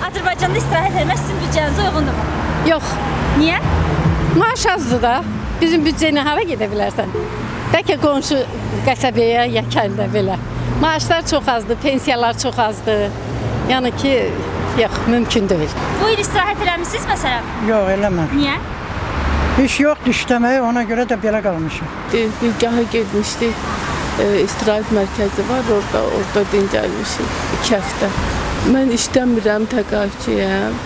Azərbaycanda istirahət etmək sizin büdcənizə uyğundurmu? Yox. Niyə? Maaş azdır da. Bizim büdcə ilə hara gedə bilərsən? Bəlkə qonşu qəsəbəyə ya kəndə belə. Maaşlar çox azdır, pensiyalar çox azdır. Yəni ki, yox, mümkün deyil. Bu il istirahət eləmisiniz məsələn? Yox, eləməm. Niyə? İş yoxdur işləməyə, ona görə də belə qalmışıq. Bilgaha getmişdik, istirahət mərkəzi var, orada dincəlmişik 2 həftə. Mən işləmirəm, təqaüdçüyəm.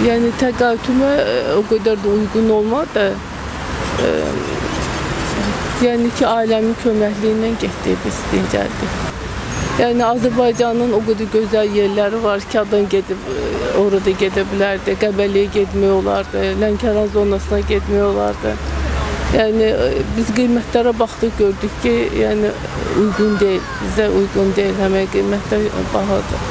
Yəni təqaüdümə o qədər də uyğun olmadı. Yəni ki, ailəmin köməkliyi ilə getdik, biz dincəldik. Yəni Azərbaycanın o qədər gözəl yerləri var ki, adam gedib orada gedə bilərdi, Qəbələyə getmək olardı, Lənkəran zonasına getmək olardı. Yəni biz qiymətlərə baxdıq, gördük ki, yəni uyğun deyil, bizə uyğun deyil, həmin qiymətlər bahadır.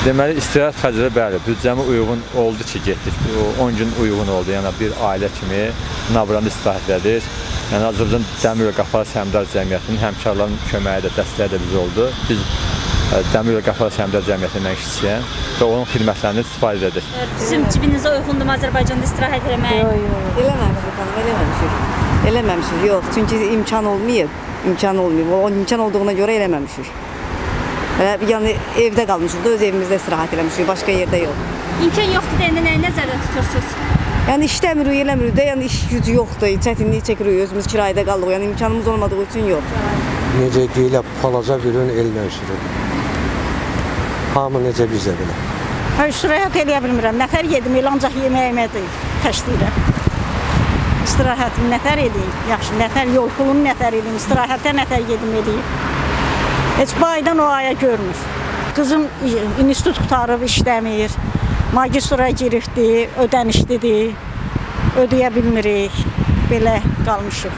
Deməli, istirahət xərcləri bəli, büdcəmə uyğun oldu ki, getdik. 10 gün uyğun oldu, yəni bir ailə kimi Navranda istirahət elədik. Yəni Azərbaycan Dəmiryol Qapalı Səhmdar Cəmiyyətinin həmkarların köməyi də, dəstəyi də bizə oldu. Biz Dəmiryol Qapalı Səhmdar Cəmiyyətindən işçiyəm və onun xidmətlərindən istifadə edik. Sizin cibinizə uyğundurmu Azərbaycanda istirahət eləmək? Yox, yox. Eləməmişik xanım, eləməmişik. Eləməmişik, yox. Çünki imkan olmayıb, imkan olmayıb. O imkan olduğuna görə eləməmişik. Yəni evdə qalmışıq da, öz evimizdə istirahət eləmişik, başqa yerdə yox. İmkan yoxdur deyəndə nəyi nəzərdə tutursunuz? Yəni işləmirik, eləmirik də, yəni iş gücü yoxdur, çətinlik çəkirik, özümüz kirayədə qalırıq, yəni imkanımız olmadığı üçün yox. Necə deyirlər, palaca birinin elinə sürür. Hamı necə bizə belə. Hə, istirahət eləyə bilmirəm, nətər yedim, elə ancaq yeməyimə xərcləyirəm. İstirahətimi nətər edeyim, yaxşı, nətər yol pulunu nətər edeyim, istirahətə nətər yedim edeyim. Heç bu aydan o aya görmür. Qızım institut qurtarıb işləmir. Magistra giribdir, ödənişlidir, ödəyə bilmirik, belə qalmışıq.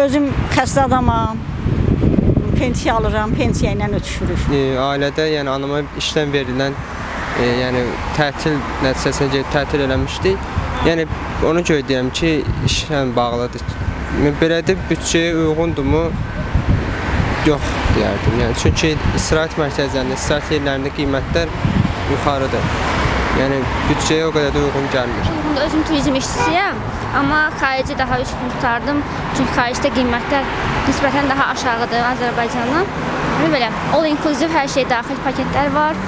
Özüm xəstə adamam, pensiya alıram, pensiya ilə ötüşürük. Ailədə, yəni anama işdən verilən, yəni tətil nəticəsində gedib tətil eləmişdik. Yəni ona görə deyirəm ki, işlə bağlıdır. Belə də büdcəyə uyğundurmu? Yox deyərdim. Yəni çünki istirahət mərkəzlərində, istirahət yerlərində qiymətlər yuxarıdır. Yəni büdcəyə o qədər də uyğun gəlmir. Özüm turizm işçisiyəm, amma xarici daha üstün tutardım. Çünki xaricdə qiymətlər nisbətən daha aşağıdır Azərbaycandan. Belə all inclusive hər şey daxil paketlər var.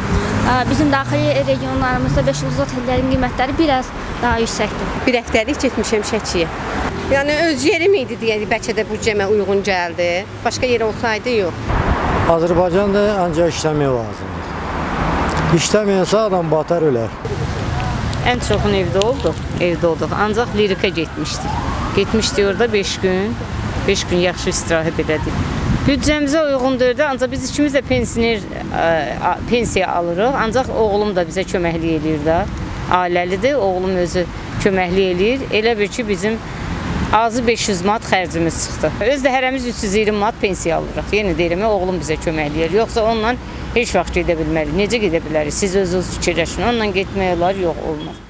Bizim daxili regionlarımızda 5 ulduzlu otellərin qiymətləri biraz daha yüksəkdir. Bir həftəlik getmişəm Şəkiyə. Yəni öz yerim idi deyə bəlkə də büdcəmə uyğun gəldi. Başqa yer olsaydı yox. Azərbaycanda ancaq işləmək lazımdır. İşləməyənsə adam batar, ölər. Ən çoxunu evdə olduq, Ancaq Lirikə getmişdik. Getmişdik orada 5 gün, 5 gün yaxşı istirahət elədik. Büdcəmizə uyğun deyildi, ancaq biz ikimiz də pensiya alırıq. Ancaq oğlum da bizə köməklik eləyir də. Ailəlidir, oğlum özü köməklik eləyir. Elə bir ki, bizim azı 500 manat xərcimiz çıxdı. Öz də hərəmiz 320 manat pensiya alırıq. Yenə deyirəm, oğlum bizə köməklik eləyir. Yoxsa onunla heç vaxt gedə bilmərik. Necə gedə bilərik? Siz özünüz fikirləşin. Onunla getmək olar, yox, olmaz.